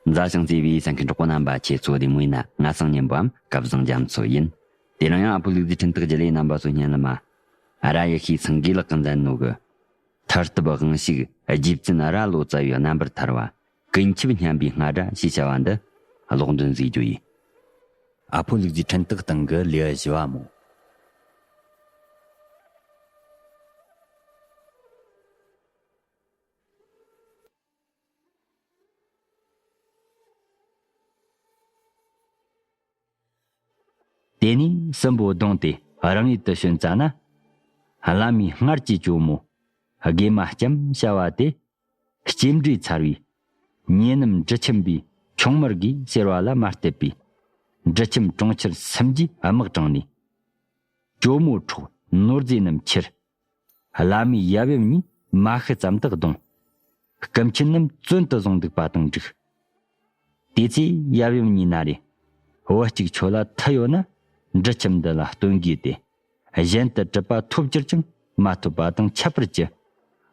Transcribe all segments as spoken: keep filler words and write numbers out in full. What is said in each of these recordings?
མཛའ་ཞིང་བརྩེ་བའི་གསན་མཁན་གྲོགས་པོ་རྣམ་པ། ཁྱེད་ཚོ་བདེ་མོ་ཡིན་ན། ང་སང་ཉན་པའམ་སྐལ་བཟང་རྒྱ་མཚོ་ཡིན། དེ་རིང་ཡང་ཨ་ཕོ་ལུག་རྫིའི་འཕྲིན་སྟེགས་བརྒྱུད་ལས་རྣམ་པ་ཚོ་སྙན་ལ་མ། ཨ་ར་ཡེ་ཤེས་སེང་གེ་ལགས་ཀྱིས་མཛད་ནོ་གི། ཐར་ཐབས་དབང་ཕྱུག་རྗེ་བཙུན་རྭ་ལོ་ཙཱ་བའི་རྣམ་པར་ཐར་བ། ཀུན་ཁྱབ་སྙན་པའི་རྔ་སྒྲ་ཞེས་བྱ་བ་འདི་ཀློག་འདོན་མཛད་རྒྱུ་ཡིན། ཨ་ཕོ་ལུག་རྫིའི་འཕྲིན་སྟེགས་སྟེང་གི་ལེའུ་བཞི་བ་མོ། དེ་ནས་སྲིན་པོ་བརྡུངས་ཏེ་རང་ཡུལ་དུ་བྱོན་ཙ་ན། བླ་མའི་སྔར་གྱི་ཇོ་མོ་དགེ་མ་ལྕམ་བྱ་བ་དེ། སྐྱེ་འབྲས་མཚར་བའི་ཉེ་ནམ་འབྲི་ཁྱིམ་པའི་ཁྱུང་དམར་གྱིས་ཟེར་བ་ལ་མ་བལྟས་པའི་འབྲི་ཁྱིམ་གྲོང་ཁྱེར་སུམ་བརྒྱའི་དམག་དྲངས་ནས། ཇོ་མོ་འཕྲོག་ནོར་རྫས་རྣམས་ཁྱེར། བླ་མའི་ཡབ་ཡུམ་གཉིས་མ་ཤི་ཙམ་དུ་བརྡུངས། སྐུ་མཆེད་རྣམས་བཙོན་དུ་བཟུང་འདུག་པ་དང་འགྲིག། དེ་ཚེ་ཡབ་ཡུམ་གཉིས་ན་རེ། བུ་གཅིག་ཁྱོད་ལ་མཐུ་ཡོད་ན་འབྲི་ཁྱིམ་འདི་ལ་སྟོན་དགོས་ཏེ། གཞན་དུ་གྲུབ་པ་ཐོབ་གྱུར་ཀྱང་མ་ཐོབ་པ་དང་ཁྱད་པར་གྱི།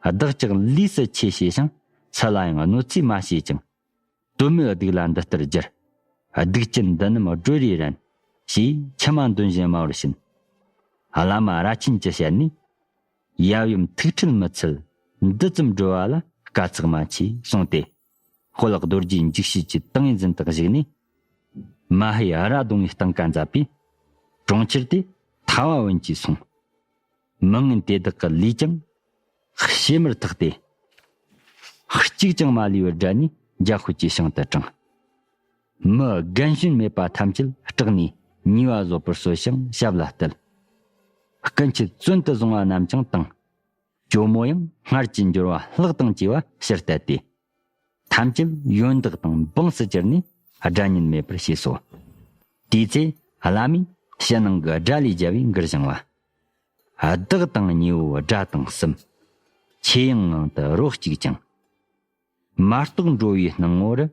བདག་ཅག་ལུས་སུ་ཆོས་བྱས་ཤིང་ཚུལ་ལ་ཡང་གནོད་འཚེ་མ་བྱས་ཀྱང་། དོན་མེད་སྡིག་ལ་འདི་ལྟར་སྦྱར། སྡིག་ཅན་འདི་རྣམས་སྒྲོལ་རེ་རན། ཞེས་མཆི་མ་འདོན་བཞིན་སྨྲ་བར་བྱིན། བླ་མ་རྭ་ཆེན་གྱི་ཞལ་ནས། ཡབ་ཡུམ་ཐུགས་ཁྲལ་མི་འཚལ་འདི་ཙམ་སྒྲོལ་བ་ལ་དཀའ་ཚེགས་མ་ཆེ་གསུངས་ཏེ། དཔལ་རྡོ་རྗེ་འཇིགས་བྱེད་ཀྱི་ཏིང་ངེ་འཛིན་དུ་བཞུགས་ནས། མ་ཧེ་ཨ་ར་གདོང་བའི་སྟེང་ཀ་མཛད་པས། གྲོང་ཁྱེར་དེ་ཐལ་བ་བུན་གྱིས་སོང་། མི་ངན་དེ་དག་གི་ལུས་ཀྱང་ཕྱེ་མར་ཐག་སྟེ། གཅིག་ཀྱང་མ་ལུས་པར་བསྒྲལ་ནས་འཇམ་དཔལ་གྱི་ཞིང་དུ་དྲངས། མི་རྒན་གཞོན་མེད་པ་ཐམས་ཅད་སྐྲག་ནས་ཉེས་པ་བཟོད་པར་གསོལ་ཞིང་ཞབས་ལ་གཏད། སྐུ་མཆེད་བཙོན་དུ་བཟུང་བ་རྣམས་ཀྱང་བཏང་། ཇོ་མོ་ཡང་སྔར་གྱི་འབྱོར་བ་ལྷག་དང་བཅས་པ་ཕྱིར་གཏད་དེ། ཐམས་ཅད་ཡོན་བདག་དང་འབངས་སུ་གྱུར་ནས་དགྲ་གཉེན་མེད་པར་བྱས་སོ། དེའི་ཚེ་བླ་མས་ཕྱི་ནང་གི་དགྲ་ལས་རྒྱལ་བའི་མགུར་བཞེངས་པ། བདག་དང་ཉེ་བོ་དགྲ་དང་གསུམ། ཆེ་ཡང་ངང་དུ་རོ་གཅིག་ཀྱང་། མ་རྟོགས་འགྲོ་བའི་སྣང་ངོ་རུ།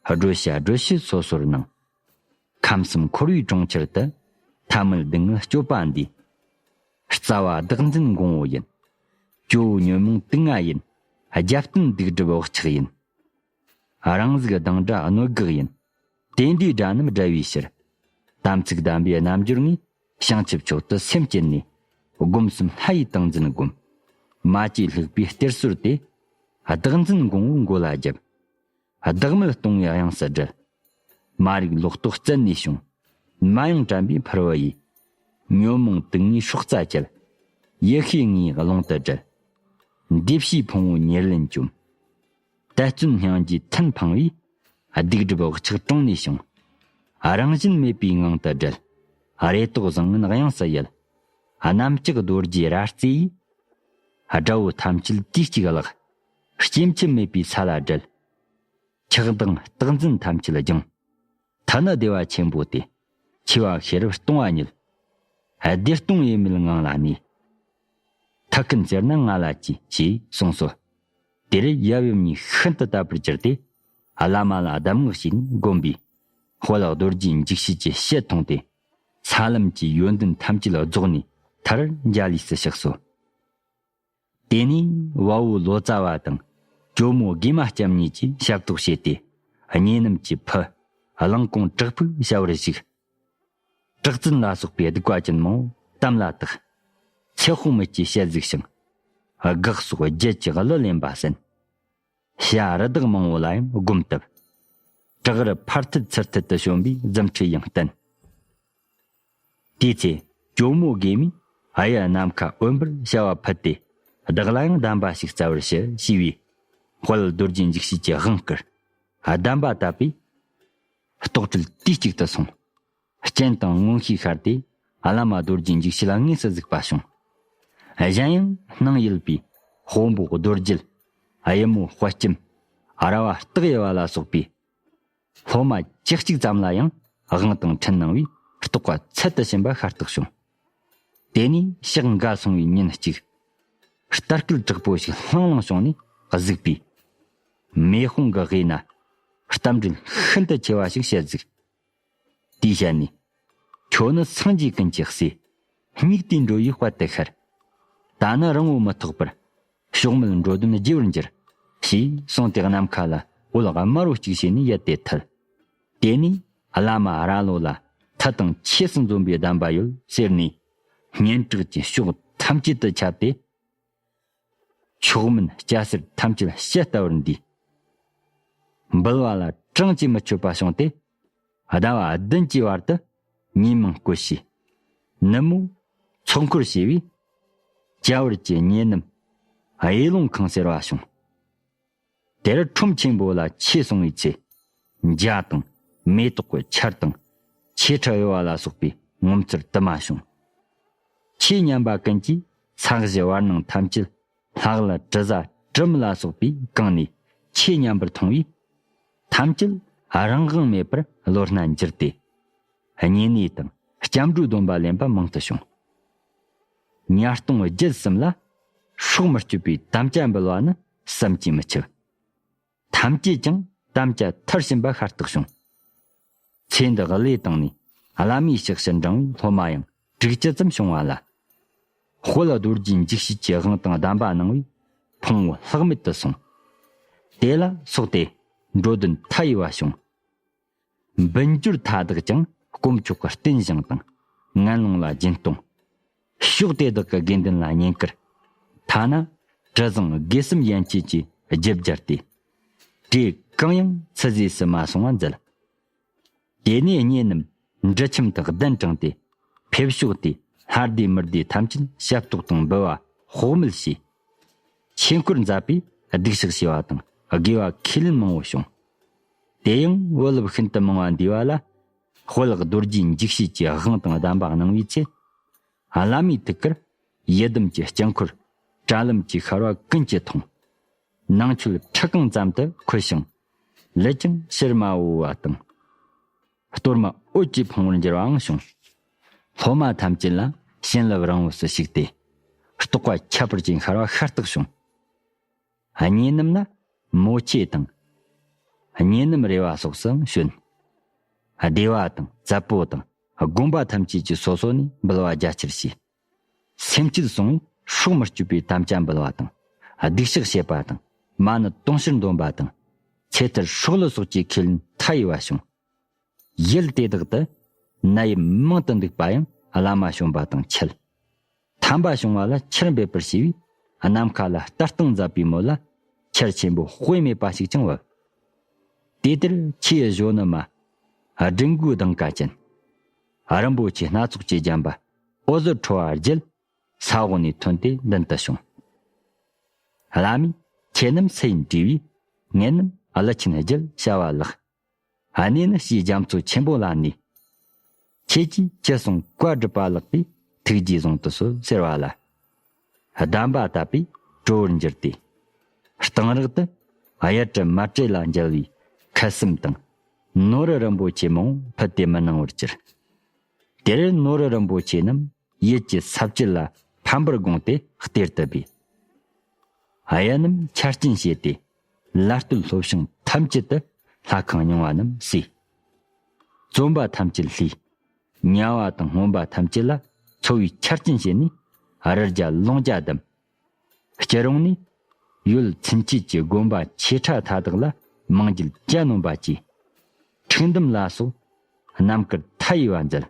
སྒྲོལ་བྱ་སྒྲོལ་བྱེད་སོ་སོར་སྣང་། ཁམས་གསུམ་འཁོར་བའི་གྲོང་ཁྱེར་དུ། ཐ་མལ་སྡུག་བསྔལ་སྤྱོད་པ་འདིས། རྩ་བ་བདག་འཛིན་འགོང་བོ་ཡིན། སྐྱོ་བོ་ཉོན་མོངས་དུག་ལྔ་ཡིན། རྒྱབ་རྟེན་སྡིག་སྒྲིབ་བག་ཆགས་ཡིན། རང་གཟུགས་སྡང་དགྲ་གནོད་འགག་ཡིན། དེ་འདྲའི་དགྲ་རྣམས་བསྒྲལ་བའི་ཕྱིར། དམ་ཚིག་དམ་པའི་རྣལ་འབྱོར་ངས། བྱང་ཆུབ་མཆོག་ཏུ་སེམས་བསྐྱེད་ནས། སྒོམ་གསུམ་ལྷ་ཡི་ཏིང་འཛིན་བསྒོམ། མ་སྐྱེས་ལྷུག་པའི་གཏེར་ཟོར་དེ། བདག་འཛིན་འགོང་བོའི་མགོ་ལ་བརྒྱབ། བདག་མེད་སྟོང་བའི་དབྱངས་སུ་བསྒྲལ། མ་རིག་ལོག་རྟོག་རྩད་ནས་བྱུང་། མ་ཡེངས་དྲན་པའི་ཕུར་བུ་ཡིས། ཉོན་མོངས་དུག་ལྔའི་སྲོག་རྩ་བཅད། ཡེ་ཤེས་ལྔའི་རླུང་དུ་བསྒྲལ། འདུས་བྱས་ཕུང་པོ་ཉེར་ལེན་བཅོམ། དད་བརྩོན་སྙིང་རྗེའི་ཐུན་འཕང་བས། སྡིག་སྒྲིབ་བག་ཆགས་དྲུང་ནས་བྱུང་། རང་བཞིན་མེད་པའི་ངང་དུ་བསྒྲལ། རེ་དོགས་བཟང་ངན་དབྱངས་སུ་ཡལ། གནམ་ལྕགས་རྡོ་རྗེའི་རྭ་རྩེ་ཡིས། དགྲ་བོ་ཐམས་ཅད་དུས་གཅིག་བརླག། སྐྱེ་འཆི་མེད་པའི་ས་ལ་བསྒྲལ། ཆགས་སྡང་རྟག་འཛིན་ཐམས་ཅད་སྦྱངས། ཐ་ན་བདེ་བ་ཆེན་པོ་སྟེ། འཆི་བ་ཤེས་རབ་སྟོང་བ་ཉིད། བདེ་སྟོང་ཡེ་མེད་ངང་ལ་གནས། ཐུགས་མཁྱེན་ཟེར་ན་ང་ལ་གྱིས་ཞེས་གསུངས་སོ། དེར་ཡབ་ཡུམ་གཉིས་ཤིན་ཏུ་དད་པར་གྱུར་ཏེ། བླ་མ་ལ་གདམས་ངག་བྱས་ནས་བསྒོམས་པས། དཔལ་རྡོ་རྗེ་འཇིགས་བྱེད་ཀྱི་ཞལ་མཐོང་སྟེ། ས་ལམ་གྱི་ཡོན་ཏན་ཐམས་ཅད་རྫོགས་ནས་མཐར་འཇའ་ལུས་སུ་གཤེགས་སོ། དེ་ནས་བལ་བོ་ལོ་ཙཱ་བ་དང་ཇོ་མོ་དགེ་མ་ལྕམ་གཉིས་ཀྱིས་ཞབས་ཏོག་བྱས་ཏེ། གཉེན་ཉམས་ཀྱི་ཕུ་གླང་གོང་བྲག་ཕུག་བྱ་བར་བཞུགས། གྲགས་འཛིན་ལ་སོགས་པའི་སྡིག་པ་ཅན་མང་པོ་དམ་ལ་བཏགས། ཚེ་དཔག་མེད་ཀྱི་ཞལ་གཟིགས་ཤིང་། སྒེག་སོགས་རྒྱུད་ཀྱི་གླུ་ལེན་པ་གསན། བྱ་རི་དྭགས་མང་པོ་ལ་ཡང་སྒོམ་བཏབ། བྲག་རི་ཕར་ཐུད་ཚུར་ཐུད་དུ་བྱོན་པའི་རྫུ་འཕྲུལ་ཡང་བསྟན། དེའི་ཚེ་ཇོ་མོ་དགེ་མས་གཡུ་ནམ་མཁའ་འོད་འབར་བྱ་བ་ཕུལ་ཏེ། བདག་ལ་ཡང་གདམས་པ་ཞིག་སྩལ་བར་ཞུ་ཞེས་པས། དཔལ་རྡོ་རྗེ་འཇིགས་བྱེད་ཀྱི་དབང་བསྐུར། གདམས་པ་བཏབ་པས། རྟོག་བྲལ་དུས་གཅིག་ཏུ་སོང་། རྐྱེན་དང་མངོན་ཤེས་ཤར་ཏེ། བླ་མ་རྡོ་རྗེ་འཇིགས་བྱེད་ལ་དངོས་སུ་གཟིགས་པ་བྱུང་། གཞན་ཡང་སྣང་ཡུལ་པའི་དཔོན་པོ་རྡོ་རྗེ། གཡུ་མོ་དཔལ་སྐྱེམས། ར་བ་སྟག་ཡི་བ་ལ་སོགས་པའི། སློབ་མ་བཅུ་གཅིག་ཙམ་ལ་ཡང་དབང་དང་འཕྲིན་གནང་བས་རྟོགས་པ་ཚད་དུ་ཕྱིན་པ་ཤ་སྟག་བྱུང་། དེ་ནས་ཕྱག་འགའ་སོང་བའི་ཉིན་གཅིག། རྟ་སྐད་དྲག་པོ་ཞིག་ལྷང་ལྷང་བྱུང་ནས་གཟིགས་པས། མེ་དཔུང་གི་དབུས་ན་རྟ་མགྲིན་ཤིན་ཏུ་ཆེ་བ་ཞིག་བཤད་གཟིགས། དེའི་ཞལ་ནས། ཁྱོད་ནི་སངས་རྒྱས་ཀུན་གྱི་སྲས། སྙིགས་དུས་འགྲོ་བའི་དཔལ་དུ་ཤར། ད་ནི་རིང་པོ་མི་ཐོགས་པར། ཕྱོགས་མེད་འགྲོ་དོན་རྒྱས་པར་འགྱུར། ཞེས་གསུངས་ཏེ་ནམ་མཁའ་ལ་ དབུ་ལག་དམར་བོ་གཅིག་བྱས་ནས་ཡར་དེད་ཐལ། དེ་ནས་བླ་མ་རྭ་ལོ་ལ་ཐུ་དང་ཆས་སུ་འཛོམས་པའི་གདམས་པ་ཡོད་ཟེར་ནས། སྙན་གྲགས་ཀྱི་ཕྱོགས་ཐམས་ཅད་དུ་ཁྱབ་སྟེ། མཆོག་དམན་སྐྱ་སེར་ཐམས་ཅད་ཞལ་ལྟ་བུར་འདུས། འབུལ་བ་ལ་གྲངས་ཀྱིས་མི་ཆོད་པ་བྱུང་སྟེ། ཟླ་བ་བདུན་གྱི་བར་དུ་ཉིན་མང་སྐོར་ཞུས། ནུབ་མོ་ཚོགས་འཁོར་བྱས་པས། སྐྱ་བར་གྱི་ཉེ་ནམ་གཡས་ལུང་ཁང་ཟེར་བ་བྱུང་། དེར་ཁྲོམ་ཆེན་པོ་ལ་ཆས་སོང་བའི་ཚེ། འཇའ་དང་མེ་ཏོག་གི་ཆར་དང་ཆེ་ཕྲ་གཡོ་བ་ལ་སོགས་པའི་ངོ་མཚར་དུ་མ་བྱུང་། ཆོས་ཉན་པ་ཀུན་གྱིས་ས་གཞི་བར་སྣང་ཐམས་ཅད་ལྷག་ལ་དྲི་ཟ་དྲི་མ་ལ་སོགས་པས་གང་ནས་ཆོས་ཉན་པར་མཐོང་བས། ཐམས་ཅད་རང་དབང་མེད་པར་བློ་སྣ་འགྱུར་ཏེ། བསྙེན་གནས་དང་སྐྱབས་འགྲོའི་སྡོམ་པ་ལེན་པ་མང་དུ་བྱུང་། ཉ་སྟོང་བརྒྱད་གསུམ་ལ་སྲོག་མི་གཅོད་པའི་དམ་བཅའ་འབུལ་བ་ནི་བསམ་གྱིས་མི་ཁྱབ། ཐམས་ཅད་ཀྱང་དམ་བཅའ་མཐར་ཕྱིན་པ་ཤ་སྟག་བྱུང་། ཚེ་འདི་གླེ་བཏང་ནས་བླ་མའི་ཕྱག་ཕྱིར་འབྲང་བའི་སློབ་མ་ཡང་དྲུག་ཅུ་ཙམ་བྱུང་བ་ལ། དཔལ་རྡོ་རྗེ་འཇིགས་བྱེད་ཀྱི་དབང་དང་གདམས་པ་གནང་བས་ཕུང་བོ་ལྷག་མེད་དུ་སོང་། དེ་ལ་སོགས་ཏེ་འགྲོ་དོན་མཐའ་ཡས་པ་བྱུང་། འབུལ་འབྱོར་མཐའ་དག་ཀྱང་དཀོན་མཆོག་གི་རྟེན་བཞེངས་དང་ངན་སློང་ལ་སྦྱིན་གཏོང་། ཕྱོགས་དེ་དག་གི་དགེ་འདུན་ལ་བསྙེན་བཀུར། ཐ་ན་དྲི་བཟང་དགེ་གསུམ་ཡན་ཆད་ཀྱི་རྒྱུ་སྦྱར་ཏེ། བྲེ་གང་ཡང་ཚུད་ཟོས་སུ་མ་སོང་བ་མཛད། དེ་ནས་གཉེན་རྣམས་འབྲི་ཁྱིམ་དུ་གདན་དྲངས་ཏེ། ཕེབས་ཕྱོགས་དེ་ལྷ་སྡེ་མི་སྡེ་ཐམས་ཅད་ཞབས་ཏོག་དང་འབུལ་བ་ཕོགས་མེད་བྱས། ཆོས་འཁོར་མཛད་པས་སྡིག་བཤགས་བྱས་པ་དང་དགེ་བ་ཁས་ལེན་མང་བོ་བྱུང་། དེ་ཡང་བུ་སློབ་ཤིན་ཏུ་མང་བ་འདུས་པ་ལ། དཔལ་རྡོ་རྗེ་འཇིགས་བྱེད་ཀྱི་དབང་དང་གདམས་པ་གནང་བའི་ཚེ། བླ་མའི་ཐུགས་ཀར་ཡི་དམ་གྱི་དཀྱིལ་འཁོར་དྲ་ལམ་གྱི་ཤར་བ་ཀུན་གྱི་མཐོང་། ནང་མཆོད་ཁྲི་རྐང་ཙམ་དུ་འཁོད་ཞིང་། ལུས་ཀྱང་ཕྱིར་མ་འོ་བ་དང་། གཏོར་མ་འོད་ཀྱིས་ཕོངས་པར་འགྱུར་བའང་བྱུང་། སློབ་མ་ཐམས་ཅད་ལ་བྱིན་རླབས་རིང་བོ་སུ་ཞུགས་ཏེ། རྟོགས་པ་ཁྱད་པར་ཅན་ཤར་བ་ཤ་སྟག་བྱུང་། གཉེན་རྣམས་ན་མོ་ཆེ་དང་། གཉེན་རྣམས་རེ་བ་སོགས་སུ་བྱོན། སྡེ་བ་དང་བཙད་པོ་དང་དགོན་པ་ཐམས་ཅད་ཀྱིས་སོ་སོ་ནས་འབུལ་བ་རྒྱ་ཆེར་བྱས། སེམས་བསྐྱེད་སོང་བས་སྲོག་མི་གཅོད་པའི་དམ་བཅའ་འབུལ་བ་དང་། སྡིག་བཤགས་བྱེད་པ་དང་། མ་ཎི་དུང་ཕྱུར་འདོན་པ་དང་། ཚེ་ཐར་སྲོག་བླུ་སོགས་ཀྱི་ཁས་ལེན་མཐའ་ཡས་པ་བྱུང་། ཡུལ་དེ་དག་ཏུ་ནད་ཡམས་མང་དུ་འདུག་པ་ཡང་བླ་མ་བྱོན་པ་དང་འཆད། ཐན་པ་བྱུང་བ་ལ་ཆར་འབེབས་པར་བྱས་པས། ནམ་མཁའ་ལ་ལྟ་སྟངས་མཛད་པའི་མོད་ལ། ཆར་ཆེན་པོ་དཔེ་མེད་པ་ཞིག་ཀྱང་བབས། དེ་ལྟར་ཆུའི་གཞོན་ནུ་མ། སྦྲུལ་མགོའི་གདེངས་ཀ་ཅན། རིན་པོ་ཆེ་སྣ་ཚོགས་ཀྱིས་བརྒྱན་པ། འོད་ཟེར་འཕྲོ་བ་བརྒྱད། ས་འོག་ནས་ཐོན་ཏེ་མདུན་དུ་བྱུང་། བླ་མས་ཁྱེད་རྣམས་སུ་ཡིན་དྲིས་པས། ངེད་རྣམས་ཀླུ་ཆེན་བརྒྱད་བྱ་བ་ལགས། གནས་ནི་ཕྱིའི་རྒྱ་མཚོ་ཆེན་པོ་ལ་གནས། ཁྱེད་ཀྱིས་ཅི་གསུང་བཀའ་སྒྲུབ་པ་ལགས་པས་ཐུགས་རྗེས་བཟུང་དུ་གསོལ་ཟེར་བ་ལ། གདམས་པ་བཏབ་པས་གྲོལ་བར་འགྱུར་ཏེ། གཏང་རག་ཏུ་གཡུ་གྲུ་མ་བྲལ་ལ་མཇལ་བའི་ཁུ་སིམ་དང་། ནོར་རིན་པོ་ཆེ་མང་པོ་ཕུལ་ཏེ་མི་གནང་བར་གྱུར། དེར་ནོར་རིན་པོ་ཆེ་རྣམས་ཡུལ་གྱི་ས་བཅུད་ལ་ཕམ་པར་དགོངས་ཏེ་གཏེར་དུ་སྦས། གཡུ་རྣམས་ཆ་རྐྱེན་བྱས་ཏེ། ལ་སྟོད་ལྷོ་བྱང་ཐམས་ཅད་དུ་ལྷ་ཁང་རྙིང་བ་རྣམས་གསོས། བཙོན་པ་ཐམས་ཅད་བསླུས། དམྱལ་བ་དང་སྔོན་པ་ཐམས་ཅད་ལ་འཚོ་བའི་ཆ་རྐྱེན་བྱས་ནས། རི་རྒྱ་ལུང་བརྒྱ་བསྡམས། སྐྱིད་རོང་ནས་ཡུལ་ཚུན་ཆད་ཀྱི་དགོན་པ་ཆེ་ཕྲ་མཐའ་དག་ལ་མང་འགྱེད་གྱ་ནོམ་པ་བྱས། འཁྲུག་འདུམ་ལ་སོགས་རྣམ་དཀར་མཐའ་ཡས་པ་མཛད།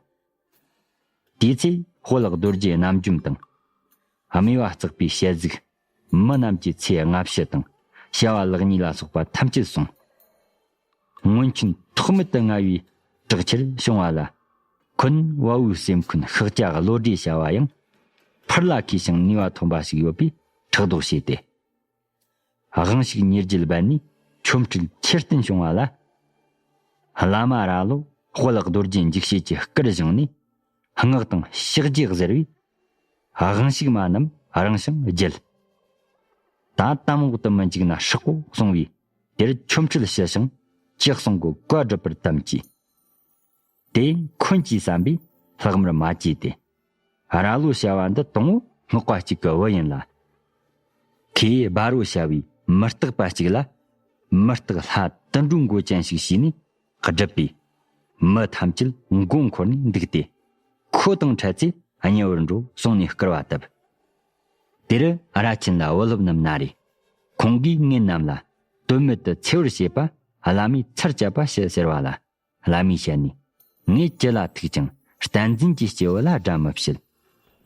དེའི་ཚེ་དཔལ་རྡོ་རྗེ་རྣམ་འཇོམས་དང་། རྨེ་བ་བརྩེགས་པའི་ཞལ་གཟིགས། མི་རྣམས་ཀྱི་ཚེ་སྔ་ཕྱི་དང་བྱ་བ་ལེགས་ཉེས་ལ་སོགས་པ་ཐམས་ཅད་གསུངས། སྔོན་ཆད་ཐོགས་མེད་དུ་མངའ་བའི་གྲགས་ཆེར་བྱུང་བ་ལ། འཁོན་བ་བུའི་སེམས་འཁོན་ཤཱཀྱ་བློ་གྲོས་བྱ་བ་ཡང་ཕར་ལ་མཁས་ཤིང་ནུས་པ་ཐོན་པ་ཞིག་ཡོད་པས་ཕྲག་དོག་བྱས་ཏེ། དབང་ཕྱུག་ཉེར་བརྒྱད་འབད་ནས་ཆོ་འཕྲུལ་ཁྱེར་བསྟན་བྱུང་བ་ལ། བླ་མ་རྭ་ལོ་དཔལ་རྡོ་རྗེ་འཇིགས་བྱེད་ཀྱི་བཀུར་བཞེངས་ནས་སྔགས་དང་ཕྱག་རྒྱས་གཟིར་བས། དབང་ཕྱུག་མ་རྣམས་རང་ཞིང་བརྒྱལ། ད་དམ་འོག་ཏུ་མི་འཇུག་ན་ཧྲག་གོ་གསུང་བས། དེར་ཆོ་འཕྲུལ་ཞུ་ཞིང་ཅི་གསུང་གི་བཀའ་སྒྲུབ་པར་དམ་བཅས། དེ་འཁོན་གྱིས་བསམ་པས་ལྷག་མར་མ་བཅོས་ཏེ། རྭ་ལོ་བྱ་བ་འདི་དང་པོ་སྔགས་པ་གཅིག་གི་བུ་ཡིན་ལ། ཁོས་སྦ་རོ་བྱ་བའི་མི་རྟག་པ་གཅིག་ལ། མི་རྟག་ལྷ་དུད་འགྲོའི་མགོ་ཅན་ཞིག་བྱས་ནས་བསྒྲུབས་པས། མི་ཐམས་ཅད་མགོ་འཁོར་ནས་འདུག་སྟེ། ཁོ་དང་འཕྲད་ཚེ་མཉེས་པར་འགྲོ་གསུངས་ནས་བསྐུལ་བ་བཏབ། དེར་རྭ་ཆེན་ལ་བུ་སློབ་རྣམས་ན་རེ། ཁོང་གིས་ངེད་རྣམས་ལ་ དོན་མེད་དུ་འཚེ་བར་བྱེད་པ་བླ་མས་ཚར་བཅད་པ་ཞུ་ཟེར་བ་ལ། བླ་མའི་ཞལ་ནས། ངས་ཅི་ལ་ཐུག་ཀྱང་བསྟན་འཛིན་གྱི་སྐྱེ་བོ་ལ་དགྲ་མི་བྱེད།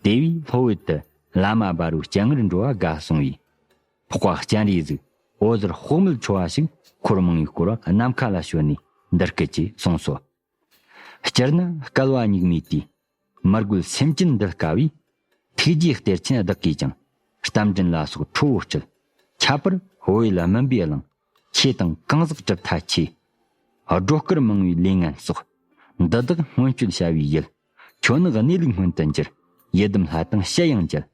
དེ་བས་ལྷོ་བོད་དུ་བླ་མ་འབའ་རོའི་སྤྱན་སྔར་འགྲོ་བ་དགའ་གསུངས་པས། འཕགས་པ་སྤྱན་རས་གཟིགས་འོད་ཟེར་དཔག་མེད་འཕྲོ་བ་ཞིག་འཁོར་མང་པོས་བསྐོར་བ་ནམ་མཁའ་ལ་བྱོན་ནས་འདི་སྐད་ཅེས་གསུངས་སོ། སྤྱིར་ན་བསྐལ་པ་སྙིགས་མའི་དུས། མི་རྒོད་སེམས་ཅན་འདུལ་དཀའ་བས། ཐུགས་རྗེའི་གཏེར་ཆེན་བདག་གིས་ཀྱང་། རྟ་མགྲིན་ལ་སོགས་ཁྲོ་བོ་སྤྲུལ། ཁྱད་པར་བོད་ཡུལ་སྨིན་པའི་གླིང་། ཆོས་དང་གང་ཟག་གྲུབ་མཐའ་ཆེ། སྒྲོ་སྐུར་མང་བའི་ལས་ངན་སོགས། འདི་དག་སྔོན་སྤྱོད་བྱ་བའི་ཡུལ། ཁྱོད་ནི་གནས་ལུགས་སྔོན་དུ་འགྱུར། ཡི་དམ་ལྷ་དང་ཕྱི་ཡང་འགྱུར།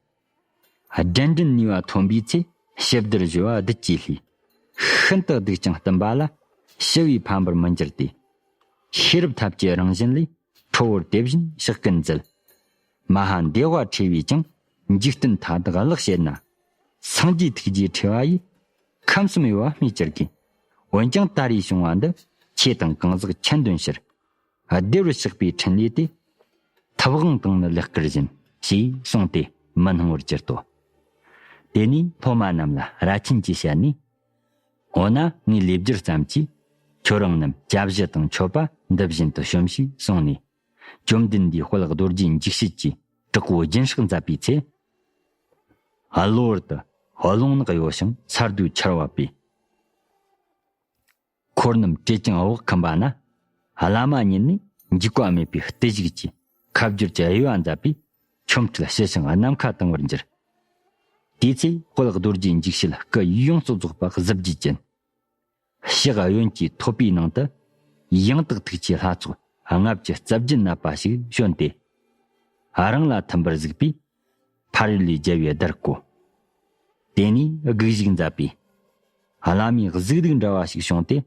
དགྲ་འདྲེན་ནུས་པ་ཐོན་པའི་ཚེ། ཞི་བདེར་གཞོལ་བ་བདུད་ཀྱི་ལྷས། ཤིན་ཏུ་སྡུག་ཅིང་བསྟུན་པ་ལ། ཞི་བའི་ཕམ་པར་མི་འགྱུར་ཏེ། ཤེས་རབ་ཐབས་ཀྱི་རང་བཞིན་ལས། ཁྲོ་བོར་དེ་བཞིན་ཕྱག་གིས་མཛད། མ་ཧཱ་དེ་བ་ཁྲོས་པས་ཀྱང་། འཇིག་རྟེན་མཐའ་དག་གླགས་བྱེད་ན། སངས་རྒྱས་ཐུགས་རྗེའི་ཁྲོས་པ་ཡིས། ཁམས་གསུམ་གཡོ་བ་སྨྲས་ཅི་དགོས། འོན་ཀྱང་ད་རེས་བྱུང་བ་འདི། ཆོས་དང་གང་ཟག་ཁྱོན་བདུན་ཕྱིར། བདེ་བར་གཤེགས་པའི་འཕྲིན་ལས་དེ། ཐུབ་དབང་དང་ནི་ལེགས་སྐུལ་བཞིན། ཞེས་གསུངས་ཏེ་མི་སྣང་བར་གྱུར་ཏོ། དེ་ནས་སློབ་མ་རྣམས་ལ་རྭ་ཆེན་གྱི་ཞལ་ནས། འོ་ན་ངས་ལས་བསྒྱུར་ཙམ་གྱིས། ཁྱོད་རང་རྣམས་བྱ་བཞི་དང་མཆོད་པ་འདི་བཞིན་དུ་བྱོམ་ཞེས་གསུངས་ནས། བཅོམ་ལྡན་འདས་དཔལ་རྡོ་རྗེ་འཇིགས་བྱེད་ཀྱི་དྲག་པོ་སྦྱིན་སྲེག་མཛད་པའི་ཚེ། གློ་བུར་དུ་རླུང་ནག་གཡོ་ཞིང་ས་རྡུལ་འཆར་བབས་པས། འཁོར་རྣམས་བྲེད་ཅིང་དབུགས་ཁུམ་པ་ན། བླ་མ་ཉིད་ནས་འཇིགས་པ་མེད་པའི་བརྟུལ་ཞུགས་ཀྱིས་ཁ་བསྒྱུར་གྱི་དབྱེ་བ་མཛད་པས། ཆོ་འཕྲུལ་ཞི་ཞིང་ནམ་མཁའ་དྭངས་པར་གྱུར། དེའི་ཚེ་དཔལ་རྡོ་རྗེ་འཇིགས་བྱེད་སྐུ་ཡོངས་སུ་རྫོགས་པ་གཟི་བརྗིད་ཅན། ཕྱག་གཡོན་གྱི་ཐོད་པའི་ནང་དུ། ཡང་དག་ཐུགས་ཀྱི་ལྷ་ཚོགས་ལྔ་བཅུ་རྩ་བརྒྱད་བསྣམས་པ་ཞིག་བྱོན་ཏེ། རང་ལ་ཐིམ་པར་གཟིགས་པས། ཕ་རོལ་ལས་རྒྱལ་བའི་བརྡར་བཀོད། དེ་ནས་དགུག་བཞུགས་མཛད་པས། བླ་མའི་གཟུགས་ལུགས་འདྲ་བ་ཞིག་བྱུང་སྟེ།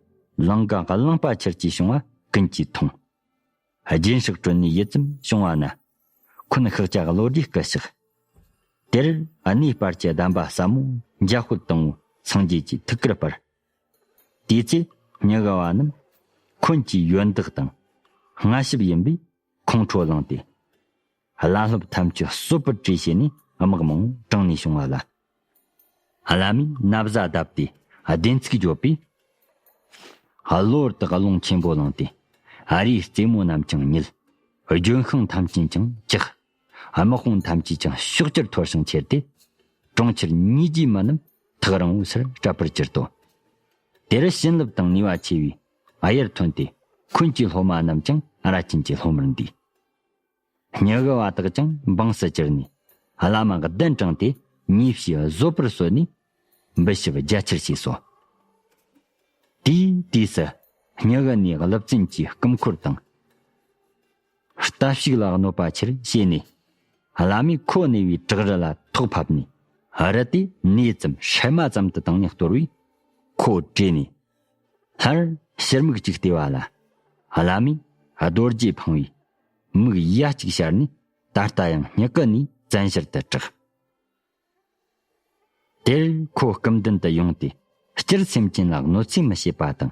ལང་ཀ་གླིང་པ་ཁྱེར་ཅེས་བྱུང་བ་ཀུན་གྱིས་མཐོང་། སྦྱིན་སྲེག་གྲོལ་ནས་ཡུད་ཙམ་བྱུང་བ་ན། འཁོན་ཤཱཀྱ་བློ་གྲོས་སྐུ་གཤེགས། དེར་གནས་སྤར་གྱི་གདམས་པ་ཟབ་མོ་འཇམ་དཔལ་དང་པོ་སངས་རྒྱས་ཀྱི་ཐུགས་ཀར་སྤར། དེའི་ཚེ་སྙི་ག་བ་རྣམས་འཁོན་གྱི་ཡོན་བདག་དང་སྔ་ཞབས་ཡིན་པས་ཁོང་ཁྲོ་ལངས་ཏེ། བླ་སློབ་ཐམས་ཅད་གསོད་པར་བྲོས་བྱས་ནས་དམག་མང་པོ་དྲངས་ནས་བྱུང་བ་ལ། བླ་མས་ན་བཟའ་བརྡབས་ཏེ་བདེན་ཚིག་བརྗོད་པས། གློ་བུར་དུ་རླུང་ཆེན་པོ་ལངས་ཏེ། རིའི་རྩེ་མོ་རྣམས་ཀྱང་ཉིལ། ལྗོན་ཤིང་ཐམས་ཅད་ཀྱང་བཅག། དམག་དཔུང་ཐམས་ཅད་ཀྱང་ཕྱོགས་བཅུར་འཐོར་ཞིང་ཁྱེར་ཏེ། གྲོང་ཁྱེར་ཉིས་བརྒྱའི་མི་རྣམས་ཐག་རིང་བོའི་སར་བྲོས་པར་གྱུར་ཏོ། དེར་བྱིན་རླབས་དང་ནུས་པ་ཆེ་བའི་གཡེར་ཐོན་ཏེ། འཁོན་གྱི་སློབ་མ་རྣམས་ཀྱང་རྭ་ཅན་གྱི་སློབ་མར་འདུས། སྙི་ག་བ་དག་ཀྱང་འབངས་སུ་གྱུར་ནས། བླ་མ་གདན་དྲངས་ཏེ་ཉེས་བྱས་བཟོད་པར་གསོལ་ནས། འབུལ་ཞབས་རྒྱ་ཆེར་བྱས་སོ། དེའི་དུས་སུ་སྙི་ག་ནས་ཀླུ་བཙན་གྱི་སྐུ་འཁོར་དང་། རྟ་ཕྱུགས་ལ་གནོད་པ་ཆེར་བྱས་ནས། བླ་མས་ཁོ་གནས་པའི་བྲག་རི་ལ་ཐོག་ཕབ་ནས། རི་དེ་ནས་ཙམ་སྲན་མ་ཙམ་དུ་བཏང་ནས་གཏོར་བས། ཁོ་བྲོས་ནས། སླར་ཕྱིར་མིག་ཅིག་བལྟས་པ་ལ། བླ་མས་རྡོ་རྗེ་འཕངས་པས། མིག་ཡ་གཅིག་ཞར་ནས་ད་ལྟ་ཡང་སྙི་ག་ནས་བཙན་ཞིང་དུ་གྲགས། དེར་ཁོ་སྐུ་མདུན་དུ་ཡོང་སྟེ། སྤྱིར་སེམས་ཅན་ལ་གནོད་འཚེ་མི་བྱེད་པ་དང་།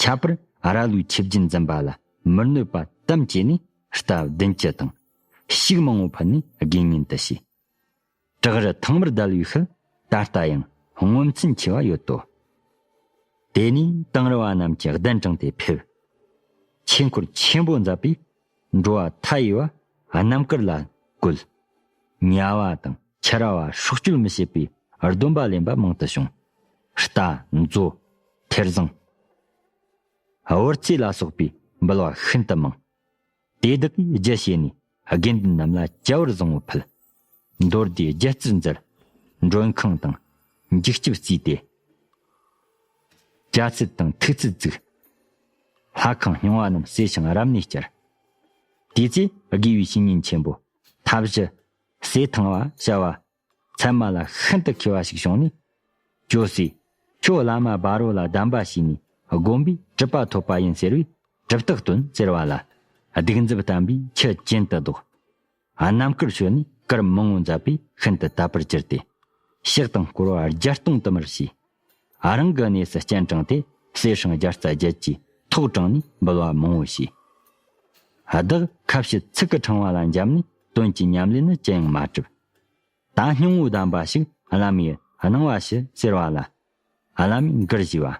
ཁྱད་པར་རྭ་ལོའི་ཆུ་རྒྱུན་འཛིན་པ་ལ་མི་གནོད་པ་དམ་བཅས་ནས། རྟ་བདུན་ཅུ་དང་། ཕྱུགས་མང་པོ་ཕུད་ནས་དགེ་བསྙེན་དུ་བྱས། བྲག་རི་ཐང་མར་བརྡལ་བའི་ཤུལ། ད་ལྟ་ཡང་སྔོ་ཚལ་མཆེ་བ་ཡོད་དོ། དེ་ནས་དིང་རི་བ་རྣམས་ཀྱིས་གདན་དྲངས་ཏེ་ཕེབས། ཆོས་འཁོར་ཆེན་པོ་མཛད་པས། འགྲོ་བ་མཐའ་ཡས་པ་རྣམ་དཀར་ལ་བཀོད། དམྱལ་བ་དང་ཁྱི་ར་བ་སྲོག་གཅོད་མི་བྱེད་པའི་སྡོམ་པ་ལེན་པ་མང་དུ་བྱུང་། རྟ་མཛོ་ཐེར་བཟང་། དབུར་རྩེ་ལ་སོགས་པའི་འབུལ་བ་ཤིན་ཏུ་མང་། དེ་དག་གིས་རྒྱུ་བྱས་ནས་དགེ་འདུན་རྣམས་ལ་བྱ་བར་བཟང་པོ་ཕུལ། མདོར་བསྡུས་སྒྱུ་རྩལ་མཛད། མགྲོན་ཁང་དང་འགྱིག་སྐྱིབས་བརྩིས་ཏེ། བྱ་ཚལ་དང་ཐུག་ཚལ་བཙུགས། ལྷ་ཁང་རྙིང་བ་རྣམས་བསྲེས་ཤིང་རབ་གནས་བསྐྱར། དེའི་ཚེ་དགེ་བའི་བཤེས་གཉེན་ཆེན་པོ་མཐའ་བཞི་སེ་ཐང་བ་བྱ་བ་ཚད་མ་ལ་ཤིན་ཏུ་མཁས་པ་ཞིག་བྱུང་ནས། ཇོ་སྲས། ཁྱོད་བླ་མ་འབའ་རོ་ལ་གདམས་པ་བྱས་ནས་དགོན་པའི་གྲུབ་པ་ཐོབ་པ་ཡིན་ཟེར་བས། གྲུབ་རྟགས་སྟོན་ཟེར་བ་ལ། གདུགས་མཛུབ་བསྟན་པས་ཁྱི་གྱེན་དུ་ལྡོག། རྣམ་དཀར་བྱོན་ནས་གར་མང་པོ་མཛད་པས་ཤིན་ཏུ་དད་པར་གྱུར་ཏེ། ཕྱག་དང་བསྐོར་བ་བརྒྱ་སྟོང་དུ་མར་བྱས། རང་གི་གནས་སུ་སྤྱན་དྲངས་ཏེ་གསེར་སྲང་བརྒྱ་རྩ་བརྒྱད་ཀྱིས་ཐོག་དྲངས་ནས་འབུལ་བ་མང་པོ་བྱས། བདག་ཁ་བཤད་ཚིག་གི་ཕྲེང་བ་ལ་འཇབ་ནས། དོན་གྱི་ཉམས་ལེན་ནི་ཅི་ཡང་མ་གྲུབ། ད་སྙིང་པོའི་གདམས་པ་ཞིག་བླ་མས་གནང་བ་ཞུ་ཟེར་བ་ལ། བླ་མས་མགུར་ཞུས་པ།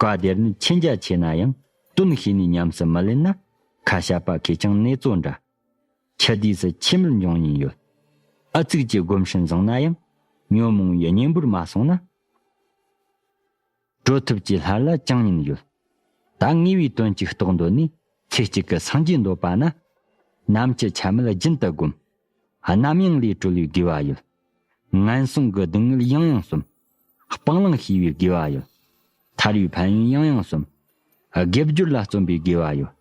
བཀའ་སྡེར་ནི་མཁྱེན་རྒྱ་ཆེ་ན་ཡང་། དོན་ཤེས་ནས་ཉམས་སུ་མི་ལེན་ན། ཁ་བཤད་པ་ཁེ་ཅིང་ནེ་ཙོ་འདྲ། ཁྱི་དུས་སུ་ཁྱི་མིར་འབྱུང་ཉེན་ཡོད། ཨུ་ཚུགས་ཀྱི་སྒོམ་སྲན་བཟང་ན་ཡང་། ཉོན་མོངས་པའི་གཉེན་པོར་མ་སོང་ན། གྲོལ་ཐུབ་ཀྱི་སླར་ལ་ཅང་ཉེན་ཡོད། ད་ངེས་པའི་དོན་གཅིག་རྟོགས་འདོད་ནས། ཚེ་གཅིག་གི་སངས་རྒྱས་འདོད་པ་ན། ནམ་འཆི་ཆ་མེད་རྒྱུན་དུ་བསྒོམ། རྣམ་གཡེང་ལས་གྲོལ་བའི་དགེ་བ་ཡོད། ངན་སོང་གི་སྡུག་བསྔལ་ཡང་ཡང་བསམ། སྤང་བླང་ཤེས་པའི་དགེ་བ་ཡོད། ཐར་པའི་ཕན་ཡོན་ཡང་ཡང་བསམ། དགེ་སྦྱོར་ལ་བརྩོན་པའི་དགེ་བ་ཡོད།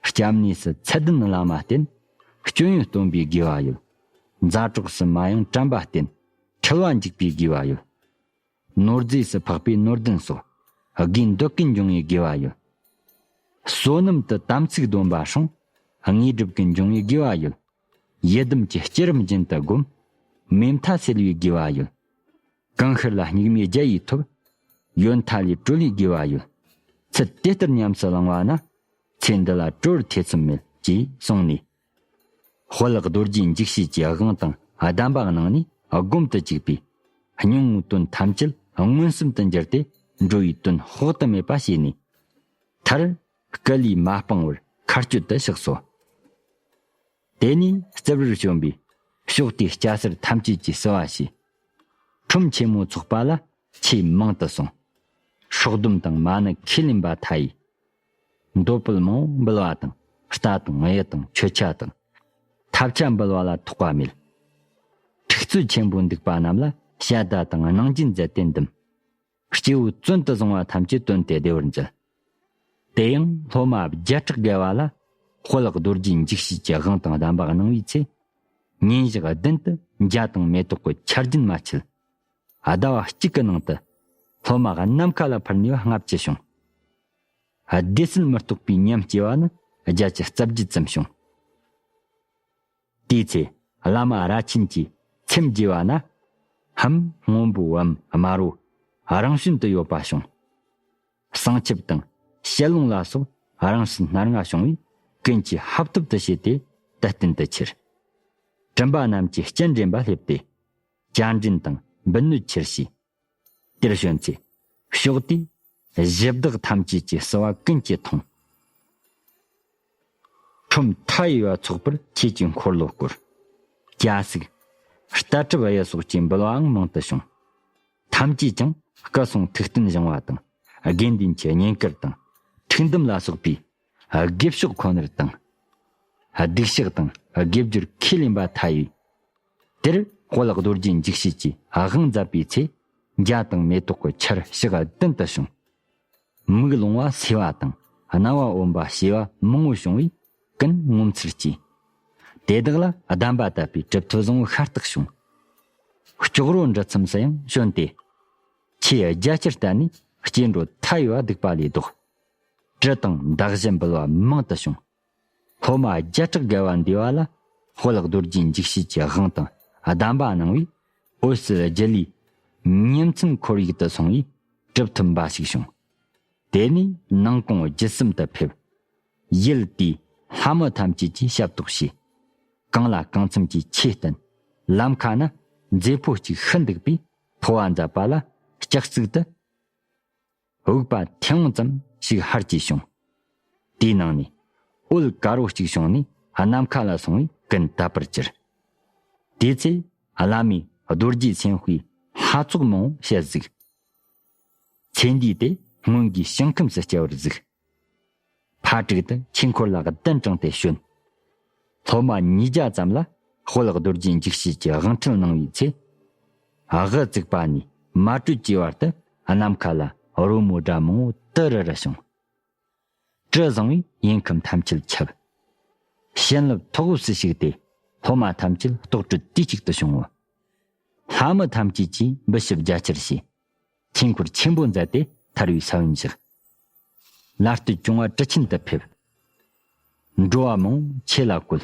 སྐྱབས་གནས་སུ་ཚད་ལྡན་བླ་མ་བསྟེན། སྐྱོན་ཡོན་སྟོན་པའི་དགེ་བ་ཡོད། མཛའ་གྲོགས་སུ་མ་ཡང་དྲན་པ་བསྟེན། འཁྲུལ་བ་འཇིག་པའི་དགེ་བ་ཡོད། ནོར་རྫས་སུ་འཕགས་པའི་ནོར་ལྡན་སོགས། དགེ་འདོད་ཀུན་འབྱུང་བའི་དགེ་བ་ཡོད། བསོད་ནམས་དུ་དམ་ཚིག་སྡོམ་པ་སྲུང་། དངོས་གྲུབ་ཀུན་འབྱུང་བའི་དགེ་བ་ཡོད། ཡི་དམ་གྱི་བསྐྱེད་རིམ་རྒྱུན་དུ་བསྒོམ། མེ་མཐའ་སེལ་བའི་དགེ་བ་ཡོད། གང་ཤར་ལ་སྙིགས་མའི་རྒྱ་ཡིས་ཐོབ། ཡོད་མཐའ་ལས་གྲོལ་བའི་དགེ་བ་ཡོད། ཚུལ་དེ་ལྟར་ཉམས་སུ་བླང་བ་ན། ཚེ་འདི་ལ་གྲོལ་བར་ཐེ་ཚོམ་མེད། ཅེས་གསུངས་ནས། དཔལ་རྡོ་རྗེ་འཇིགས་བྱེད་ཀྱི་དབང་དང་གདམས་པ་གནང་ནས་སྒོམ་དུ་བཅུག་པས། སྙིང་པོའི་དོན་ཐམས་ཅད་མངོན་སུམ་དུ་འགྱུར་ཏེ། འགྲོ་བའི་དོན་དཔག་ཏུ་མེད་པ་བྱས་ནས། མཐར་སྐུ་ལུས་མ་སྤངས་པར་མཁའ་སྤྱོད་དུ་གཤེགས་སོ། དེ་ནས་རྩིབས་རིར་བྱོན་པས། ཕྱོགས་དེའི་སྐྱ་སེར་ཐམས་ཅད་ཀྱིས་བསུ་བ་བྱས། ཁྲོམ་ཆེན་མོ་ཚོགས་པ་ལ་ཆེས་མང་དུ་སོང་། སྲོག་སྡོམ་དང་མ་ཎི་ཁས་ལེན་པ་མཐའ་ཡས། འདོད་དཔལ་མང་པོ་འབུལ་བ་དང་། རྟ་དང་གཡུ་དང་མཆོད་ཆ་དང་། ཐབ་ཆ་འབུལ་བ་ལ་ཐོགས་པ་མེད། འཁྲུག་རྩོད་ཆེན་པོ་འདུག་པ་རྣམས་ལ་ཞལ་ཏ་དང་གནང་སྦྱིན་མཛད་དེ་འདུམ། སྐྱེ་བོ་བཙོན་དུ་བཟུང་བ་ཐམས་ཅད་བཏོན་ཏེ་བདེ་བར་མཛད། དེ་ཡང་སློབ་མ་བརྒྱ་ཕྲག་བརྒལ་བ་ལ་དཔལ་རྡོ་རྗེ་འཇིགས་བྱེད་ཀྱི་དབང་དང་གདམས་པ་གནང་བའི་ཚེ། ཉིན་ཞག་བདུན་དུ་འཇའ་དང་མེ་ཏོག་གི་ཆར་རྒྱུན་མ་ཆད། ཟླ་བ་གཅིག་གི་ནང་དུ་སློབ་མ་ནམ་མཁའ་ལ་འཕུར་ནུས་པ་ལྔ་བཅུ་བྱུང་། སྡེ་སྲིད་མི་རྟོག་པའི་ཉམས་སྐྱེ་བ་ནི་བརྒྱད་ཅུ་རྩ་བརྒྱད་ཙམ་བྱུང་། དེའི་ཚེ་བླ་མ་ར་ཆེན་གྱིས་ཚེམས་རྒྱས་པ་ན། ཧམ་སྔོན་པོའམ་དམར་པོ་རང་བཞིན་དུ་ཡོད་པ་བྱུང་། གསང་ཆབ་དང་ཞལ་ལུང་ལ་སོགས་རང་བཞིན་སྣ་ལྔ་བྱུང་བས། ཀུན་གྱིས་ཧབ་ཐོབ་ཏུ་བྱས་ཏེ་དད་རྟེན་དུ་ཁྱེར། དྲིན་པ་རྣམས་ཀྱིས་སྤྱན་འདྲེན་པ་སླེབས་ཏེ། བྱ་མགྲིན་དང་འབུལ་ནོད་ཁྱེར་ཞུས། དེར་བྱོན་ཚེ་ཕྱོགས་དེའི་གཞི་བདག་ཐམས་ཅད་ཀྱིས་བསུ་བ་ཀུན་གྱིས་མཐོང་། ཁྲོམ་མཐའ་ཡས་པ་ཚོགས་པར་ཁྱེད་ཀྱི་འཁོར་ལོ་བསྐོར། སྐྱ་སེར་རྟ་གྲིབ་གཡུ་སོགས་ཀྱི་འབུལ་བའང་མང་དུ་བྱུང་། ཐམས་ཅད་ཀྱང་སྐུ་གསུང་ཐུགས་རྟེན་བཞེངས་པ་དང་། དགེ་འདུན་གྱི་བསྙེན་བཀུར་དང་། ཐུགས་འདུམ་ལ་སོགས་པའི་དགེ་ཕྱོགས་ཁོ་ནར་དང་། སྡིག་བཤགས་དང་དགེ་སྦྱོར་ཁས་ལེན་པ་མཐའ་ཡས། དེར་དཔལ་རྡོ་རྗེ་འཇིགས་བྱེད་ཀྱི་དབང་མཛད་པའི་ཚེ། འཇའ་དང་མེ་ཏོག་གི་ཆར་ཞག་བདུན་དུ་བྱུང་། མིག་ལོང་བ་སེར་བ་དང་རྣ་བ་འོན་པ་ཞེས་པ་མང་པོ་བྱུང་བས་ཀུན་ངོ་མཚར་སྐྱེས། དེ་དག་ལ་གདམས་པ་དད་པའི་གྲུབ་ཐོབ་བཟང་པོ་ཤ་སྟག་བྱུང་། ལྕོག་རོ་འབྲི་མཚམས་སུ་ཡང་བྱོན་ཏེ། ཆོས་རྒྱ་ཆེར་བསྟན་ནས་སྐྱེ་འགྲོ་མཐའ་ཡས་པ་སྡིག་པ་ལས་ལྡོག། དྲི་དང་མདག་གཞི་འབུལ་བ་མང་དུ་བྱུང་། སློབ་མ་བརྒྱ་ཕྲག་བརྒལ་བ་འདུས་པ་ལ་དཔལ་རྡོ་རྗེ་འཇིགས་བྱེད་ཀྱི་དབང་དང་གདམས་པ་གནང་བས། འོད་གསལ་རྒྱུད་ལས་ཉིན་མཚན་ཁོར་ཡུག་ཏུ་སོང་བས་གྲུབ་ཐོབ་འབའ་ཞིག་བྱུང་། དེ་ནས་ནང་ཀོང་བརྒྱུད་གསུམ་དུ་ཕེབས། ཡུལ་དེའི་ལྷ་མི་ཐམས་ཅད་ཀྱིས་ཞབས་ཏོག་བྱས། གང་ལ་གང་འཚམ་གྱིས་ཆོས་བསྟན། ལམ་ཁ་ན་མཛེས་པོ་གཅིག་ཤི་འདུག་པས་འཕོ་བ་མཛད་པ་ལ་སྐྱག་རྩིག་ཏུ། འུག་པ་ཐེའུ་ཙམ་ཞིག་ཧར་གྱིས་བྱུང་། དེའི་ནང་ནས་འོད་དཀར་པོ་གཅིག་བྱུང་ནས་ནམ་མཁའ་ལ་སོང་བས་ཀུན་དད་པར་གྱུར། དེའི་ཚེ་བླ་མས་རྡོ་རྗེ་སེམས་དཔའི་ལྷ་ཚོགས་མང་པོ་བཤད་གཟིགས། ཚེ་འདིའི་དེ་སྔོན་གྱི་ཞིང་ཁམས་སུ་སྐྱེ་བར་གཟིགས། ཕ་དྲུག་ཏུ་ཆོས་འཁོར་ལ་གདན་དྲངས་ཏེ་བྱོན། སློབ་མ་ཉིས་བརྒྱ་ཙམ་ལ་དཔལ་རྡོ་རྗེ་འཇིགས་བྱེད་ཀྱི་དབང་ཁྲིད་གནང་བའི་ཚེ། དབུ་བཙུགས་པ་ནས་མ་གྲོལ་གྱི་བར་དུ་ནམ་མཁའ་ལ་རོལ་མོའི་སྒྲ་མང་པོ་དུ་རུ་རུ་བྱུང་། དྲི་བཟང་བས་ཡུལ་ཁམས་ཐམས་ཅད་ཁྱབ། བྱིན་རླབས་ཐོག་འོད་སུ་ཞུགས་ཏེ། སློབ་མ་ཐམས་ཅད་རྟོག་སྒྲིལ་དུས་གཅིག་ཏུ་བྱུང་ངོ་། ལྷ་མི་ཐམས་ཅད་ཀྱིས་འབུལ་ཞབས་རྒྱ་ཆེར་བྱས། ཆོས་འཁོར་ཆེན་པོ་མཛད་དེ་ཐར་བའི་ས་བོན་བཞག། ལ་སྟོད་གྱོང་བ་གྲུ་ཆེན་དུ་ཕེབས། འགྲོ་བ་མང་པོ་ཆོས་ལ་བཀོལ།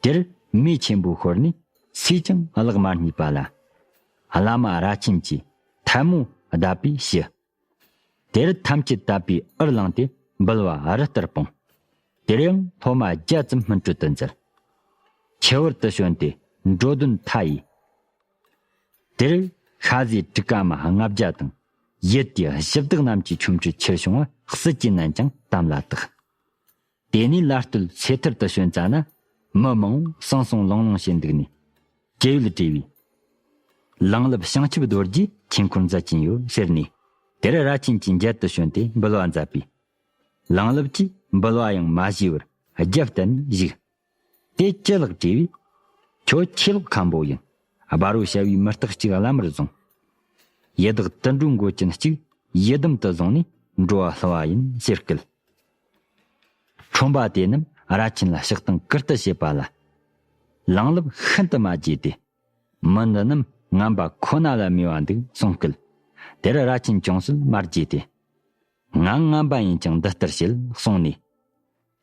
དེར་མེ་ཆེན་པོ་ཤོར་ནས་སུས་ཀྱང་གླགས་མ་རྙེད་པ་ལ། བླ་མ་ར་ཆེན་གྱིས་ཐལ་མོ་བརྡབས་པས་ཞི། དེར་ཐམས་ཅད་དད་པས་འུར་ལངས་ཏེ་འབུལ་བ་རི་ལྟར་སྤུངས། དེར་ཡང་སློབ་མ་བརྒྱ་ཙམ་སྨིན་གྲོལ་དུ་མཛད། ཁྱེད་བར་དུ་བྱོན་ཏེ་འགྲོ་དོན་མཐའ་ཡས། དེར་ཤ་ཟའི་ཕྲུ་གུ་མ་ལྔ་བརྒྱ་དང་ ཡུལ་དེའི་གཞི་བདག་རྣམས་ཀྱི་ཆོ་འཕྲུལ་ཁྱེར་བྱུང་བ་སྲིད་ཀྱི་ནན་ཀྱང་དམ་ལ་བཏགས། དེ་ནས་ལ་སྟོད་ཚེ་ཐར་དུ་བྱོན་ཙ་ན། མི་མང་པོ་ཟང་ཟིང་ལང་ལོང་བྱེད་འདུག་ནས། སྐྱེ་ཡུལ་དྲིས་པས། ལང་ལབ་བྱང་ཆུབ་རྡོ་རྗེས་ཆོས་འཁོར་མཛད་ཀྱིན་ཡོད་ཟེར་ནས། དེར་ར་ཆེན་གྱིས་མཇལ་དུ་བྱོན་ཏེ་འབུལ་བ་མཛད་པས། ལང་ལབ་ཀྱིས་འབུལ་བ་ཡང་མ་བཞེས་པར་རྒྱབ་བསྟན་ནས་བཞུགས། དེ་ཅི་ལགས་དྲིས་པས། ཁྱོད་ཆོས་ལོག་མཁན་པོ་ཡིན། སྦ་རོ་བྱ་བའི་མི་རྟག་གཅིག་བླ་མར་བཟུང་། ཡི་དྭགས་དུད་འགྲོའི་མགོ་ཅན་གཅིག་ཡི་དམ་དུ་བཟུང་ནས་འགྲོ་བ་སླུ་བ་ཡིན་ཟེར་སྐད། ཁྲོམ་པ་དེ་རྣམས་ར་ཆེན་ལ་ཕྱག་སྟེང་བཀུར་སྟི་བྱེད་པ་ལ། ལང་ལབ་ཤིན་ཏུ་མ་དགྱེས་ཏེ། མི་འདི་རྣམས་ངན་པ་ཁོ་ན་ལ་མོས་པ་འདུག་གསུངས་སྐད། དེར་ར་ཆེན་ཅུང་ཟད་མ་དགྱེས་ཏེ། ང་ངན་པ་ཡིན་ཀྱང་འདི་ལྟར་བྱེད་གསུངས་ནས།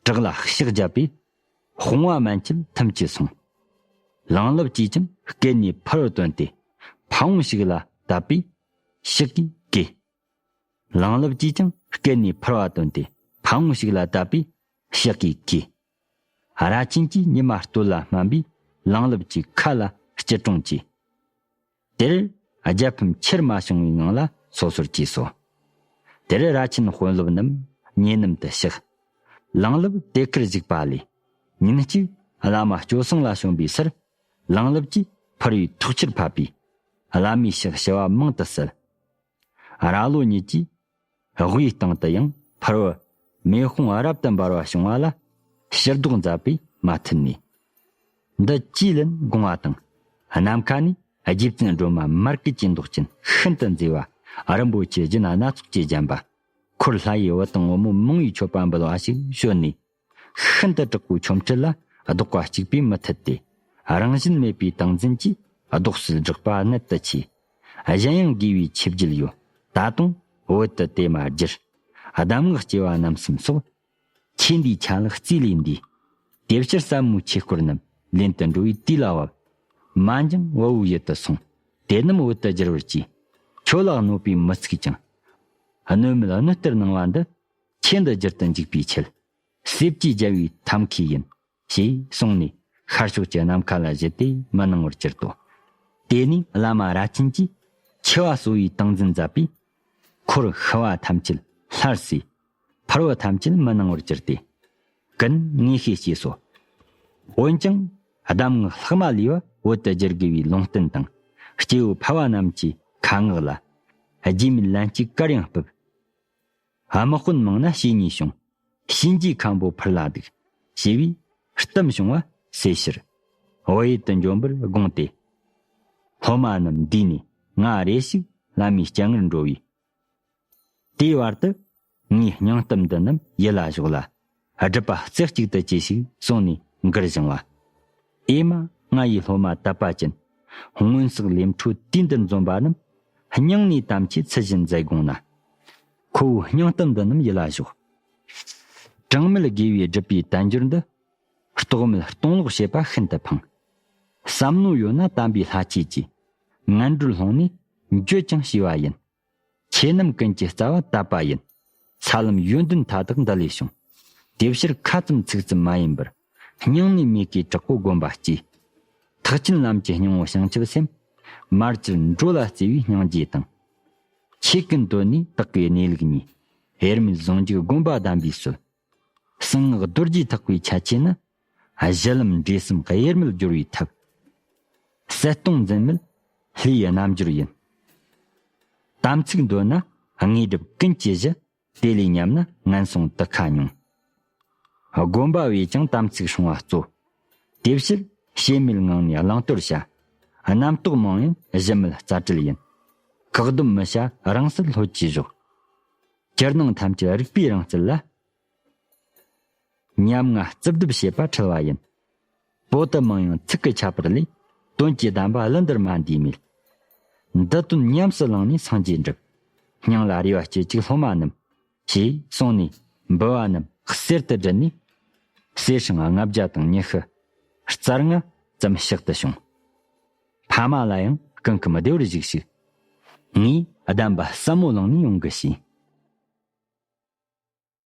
བྲག་ལ་ཕྱག་བརྒྱབ་པས། དཔུང་བ་མན་ཆད་ཐམས་ཅད་སོང་། ལང་ལབ་ཀྱིས་ཀྱང་སྐེ་ནས་ཕུར་བུ་བཏོན་ཏེ། ཕ་བོང་ཞིག་ལ་བཏབ་པས། ཕྱག་གིས་གས། ལང་ལབ་ཀྱིས་ཀྱང་སྐེ་ནས་ཕུར་བུ་བཏོན་ཏེ། ཕ་བོང་ཞིག་ལ་བཏབ་པས། ཕྱག་གིས་གས། ར་ཆེན་གྱིས་ཉི་མ་སྟོད་ལ་སྨན་པས། ལང་ལབ་ཀྱི་ཁ་ལ་སྐྱི་གྲོང་བཅས། དེར་རྒྱལ་ཕམ་ཆེར་མ་བྱུང་བའི་ངང་ལ་སོ་སོར་གྱེས་སོ། དེར་ར་ཆེན་དཔོན་སློབ་རྣམས་ཉེ་ནམ་དུ་གཤེགས། ལང་ལབ་དེ་ཁར་བཞུགས་པ་ལས། ཉིན་གཅིག་བླ་མ་སྐྱོ་སངས་ལ་བྱོན་པའི་སར། ལང་ལབ་ཀྱིས་ཕུར་བུའི་ཐོག་ཆར་ཕབ་པས། བླ་མའི་ཕྱག་ཞུ་བ་མང་དུ་གསལ། ར་ལོ་ཉིད་ཀྱིས་དབུའི་སྟེང་དུ་ཡང་ཕུར་བུ་མེ་དཔུང་རབ་ཏུ་འབར་བ་བྱུང་བ་ལ་ཕྱིར་ལྡོག་མཛད་པས་མ་མཐུན་ནས། འདི་ཅིའི་ལན་དགོངས་པ་དང་། ནམ་མཁའ་ནས་རྗེ་བཙུན་སྒྲོལ་མ་མར་གད་ཀྱི་མདོག་ཅན་ཤིན་ཏུ་མཛེས་པ། རིན་པོ་ཆེ་རྒྱན་སྣ་ཚོགས་ཀྱིས་བརྒྱན་པ། འཁོར་ལྷ་ཡི་བུ་དང་བུ་མོ་མང་བའི་མཆོད་པ་འབུལ་བ་ཞིག་བྱོན་ནས། ཤིན་ཏུ་དྲག་པོའི་ཆོ་འཕྲུལ་ལ་ལྡོག་པ་གཅིག་པས་མི་ཐུབ་སྟེ། རང་བཞིན་མེད་པའི་ཏིང་འཛིན་གྱིས་ལྡོག་སུ་བསྒྲགས་པ་གནད་དུ་ཆེ། གཞན་ཡང་དགེ་བའི་ཆོས་བརྒྱུད་ཡོད། ད་དུང་བོད་དུ་དེ་མ་བསྒྱུར། གདམས་ངག་སྐྱེ་བ་རྣམ་གསུམ་སོགས། ཆོས་འདིའི་ཆ་ལག་རྩིས་ལས་འདས། དེ་ཕྱིར་ཟབ་མོའི་ཆོས་སྐོར་རྣམས་ལེན་དུ་འགྲོ་བའི་དུས་ལ་བབ། མ་འགྱངས་བལ་བོའི་ཡུལ་དུ་སོང་། དེ་རྣམས་བོད་དུ་བསྒྱུར་བར་བགྱི། ཁྱོད་ལ་གནོད་པའི་མི་ཚུགས་ཀྱང་། གནོད་མེད་གནོད་ལྟར་སྣང་བ་འདི། ཁྱེད་འདི་བསྒྱུར་དུ་འཇུག་པའི་ཆེད། གསེར་གྱི་རྒྱལ་བའི་ཐབས་མཁས་ཡིན། ཞེས་གསུངས་ནས་ཤར་ཕྱོགས་ཀྱི་ནམ་མཁའ་ལ་བཞུད་དེ་མི་སྣང་བར་གྱུར་ཏོ། དེ་ནས་བླ་མ་ར་ཆེན་གྱིས་འཆི་བ་གསོ་བའི་ཏིང་འཛིན་མཛད་པས། འཁོར་ཤི་བ་ཐམས་ཅད་སླར་གསོས། ཕུར་བུ་ཐམས་ཅད་མི་སྣང་བར་གྱུར་ཏེ། ཀུན་ངེས་ཤེས་སྐྱེས་སོ། འོན་ཀྱང་གདམས་ངག་ལྷག་མ་ལུས་པ་བོད་དུ་བསྒྱུར་དགོས་པའི་ལུང་བསྟན་དང་། སྐྱེ་བོ་ཕལ་བ་རྣམས་ཀྱི་ཁ་ངག་ལ། རྗེ་མིའི་ལན་གཅིག་གར་ཡང་སྤུབས། དམག་དཔོན་མང་ན་བཤེས་གཉེན་བྱུང་། གཤིན་རྗེའི་མཁན་པོ་ཕུར་ལ་འདུག་ཞེས་པའི་གཏམ་བྱུང་བ་གསལ་ཕྱིར། བོད་ཡུལ་དུ་འབྱོན་པར་དགོངས་ཏེ། སློབ་མ་རྣམས་བསྡུས་ནས་ང་རེ་ཞིག་བླ་མའི་སྤྱན་སྔར་འགྲོ་བས། དེའི་བར་དུ་ངའི་སྙིང་གཏམ་འདི་རྣམས་ཡིད་ལ་ཞོག་ལ། སྒྲུབ་པ་རྩེ་གཅིག་ཏུ་གྱིས་ཤིག་གསུངས་ནས་མགུར་བཞེངས་པ། ཨེ་མ་ང་ཡི་སློབ་མ་དད་པ་ཅན། སྔོན་བསགས་ལས་འཕྲོ་དུས་འདིར་འཛོམས་པ་རྣམས། སྙིང་ནས་དམ་ཆོས་ཚུལ་བཞིན་མཛད་དགོངས་ན། ཁོ་བོའི་སྙིང་གཏམ་འདི་རྣམས་ཡིད་ལ་ཞོག། གྲངས་མེད་དགེ་བའི་སྒྲུབ་པའི་དལ་འབྱོར་འདི། རྟོག་མེད་སྟོང་ལོག་བྱེད་པ་ཤིན་ཏུ་ཕངས། བསམ་མནོ་ཡོད་ན་དམ་པའི་ལྷ་ཆོས་ཀྱི། ངན་འགྲོའི་ལྷུང་ནས་འགྱོད་ཅིང་ཞི་བ་ཡིན། ཆོས་རྣམས་ཀུན་གྱི་རྩ་བ་དད་པ་ཡིན། ས་ལམ་ཡོན་ཏན་མཐའ་དག་འདི་ལས་བྱུང་། དེ་ཕྱིར་ཁ་ཙམ་ཚིག་ཙམ་མ་ཡིན་པར། སྙིང་ནས་མོས་གུས་དྲག་པོ་སྒོམ་པ་གཅེས། ཐེག་ཆེན་ལམ་གྱི་སྙིང་པོ་བྱང་ཆུབ་སེམས། མར་གྱུར་འགྲོ་ལ་བརྩེ་བའི་སྙིང་རྗེ་དང་། ཆོས་ཀུན་དོན་ནི་བདག་གི་གནས་ལུགས་གཉིས། དབྱེར་མེད་ཟུང་འཇུག་སྒོམ་པ་གདམས་པའི་སྲོལ། གསང་སྔགས་རྡོ་རྗེ་ཐེག་པའི་ཁྱད་ཆོས་ནི། གཞི་ལམ་འབྲས་གསུམ་དབྱེར་མེད་སྦྱོར་བའི་ཐབས། གསལ་སྟོང་འཛིན་མེད་ལྷའི་རྣལ་འབྱོར་ཡིན། དམ་ཚིག་འདོད་ན་དངོས་སྒྲུབ་ཀུན་གྱི་གཞི། དེ་ལས་ཉམས་ན་ངན་སོང་དུད་ཁ་མྱོང་། སྒོམ་པ་བས་ཀྱང་དམ་ཚིག་སྲུང་བ་གཙོ། དེ་ཕྱིར་ཞེན་མེད་ངང་ནས་བླང་དོར་བྱ། རྣམ་རྟོག་མང་ཡང་གཞི་མེད་རྩ་བྲལ་ཡིན། བཀག་སྡོམ་མི་བྱ་རང་སར་ལྷོད་ཀྱིས་ཞོག། ཅིར་སྣང་ཐམས་ཅད་རིག་པའི་རང་རྩལ་ལ། ཉམ་ང་རྩུབ་སྒྲུབ་བྱེད་པ་ཁྲེལ་བ་ཡིན། པོ་ཏི་མང་ཡང་ཚིག་གི་ཁྱད་པར་ལས། དོན་གྱི་གདམས་པ་གླུ་འདིར་མ་འདུས་མེད། འདི་དོན་ཉམས་སུ་བླངས་ནས་སངས་རྒྱས་འགྲུབ། སྙིང་ལ་རེ་བ་སྐྱེད་ཅིག་སློབ་མ་རྣམས། ཞེས་གསུངས་ནས་འབུལ་བ་རྣམས་གསེར་དུ་བསྒྲིལ་ནས། གསེར་སྲང་ལྔ་བརྒྱ་དང་ཉི་ཤུ་རྩ་ལྔ་ཙམ་ཕྱག་ཏུ་བྱུང་། ཕ་མ་ལ་ཡང་སྐུ་ཁམས་བདེ་བར་བཞུགས་ཤིག། ངས་གདམས་པ་ཟབ་མོ་བླངས་ནས་ཡོང་གི་ཞེས།